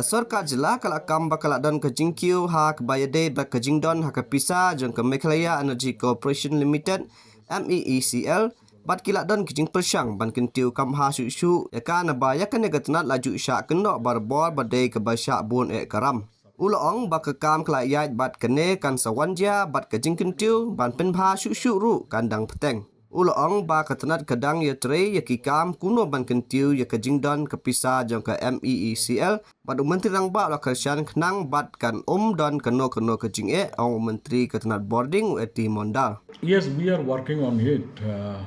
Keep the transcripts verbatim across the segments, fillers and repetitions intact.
Ka sorkar jylla ka la kam ba ka la don ka jingkiew ha kaba ïadei bad ka jingdon ha ka pisa jong ka Meghalaya Energy Corporation Limited, MEECL, bad ki la don ka jingpyrshang ban kyntiew kham bha shuh shuh ïa ka, naba ïa kane ka tnat la ju shah kynnoh barabor ba dei kaba shah bun eh ka ram. U la ong ba ka kam ka la ïaid bad kane kan sa wan jia bad ka jingkyntiew ban pynbha shuh shuh ruh kan dang bteng. U la ong ba ka tnat ka dang ïatrei ïa ki kam kumno ban kyntiew ïa ka jingdon ka pisa jong ka MEECL, bad u Myntri Rangbah u la kyrshan khnang bad kan ym don kano kano ka jingeh, ong u Myntri ka tnat bording, u A T Mondal. Yes, we are working on it. Uh,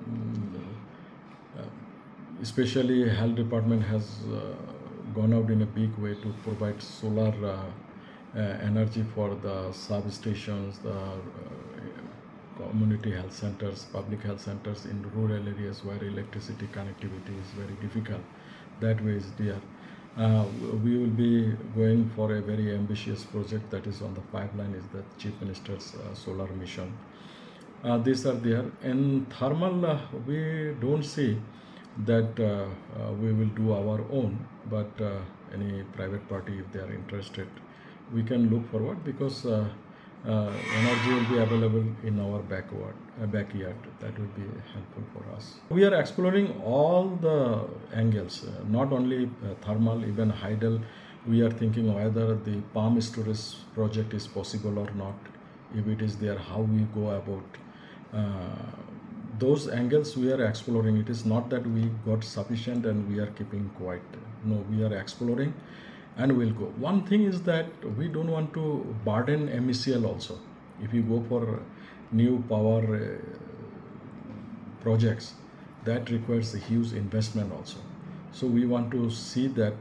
mm, uh, especially health department has uh, gone out in a big way to provide solar uh, uh, energy for the substations, the uh, community health centers, public health centers in rural areas where electricity connectivity is very difficult. That way is there. Uh, we will be going for a very ambitious project that is on the pipeline, is the Chief Minister's uh, solar mission. Uh, these are there. In thermal, uh, we don't see that uh, uh, we will do our own, but uh, any private party, if they are interested, we can look forward, because uh, uh, energy will be available in our backward, uh, backyard. That will be helpful for us. We are exploring all the angles, uh, not only uh, thermal, even hydel. We are thinking whether the pump storage project is possible or not. If it is there, how we go about uh, those angles we are exploring. It is not that we got sufficient and we are keeping quiet. No, we are exploring and we'll go. One thing is that we don't want to burden MECL also. If you go for new power uh, projects, that requires a huge investment also. So we want to see that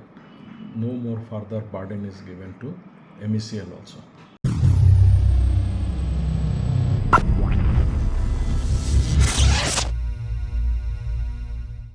no more further burden is given to MECL also.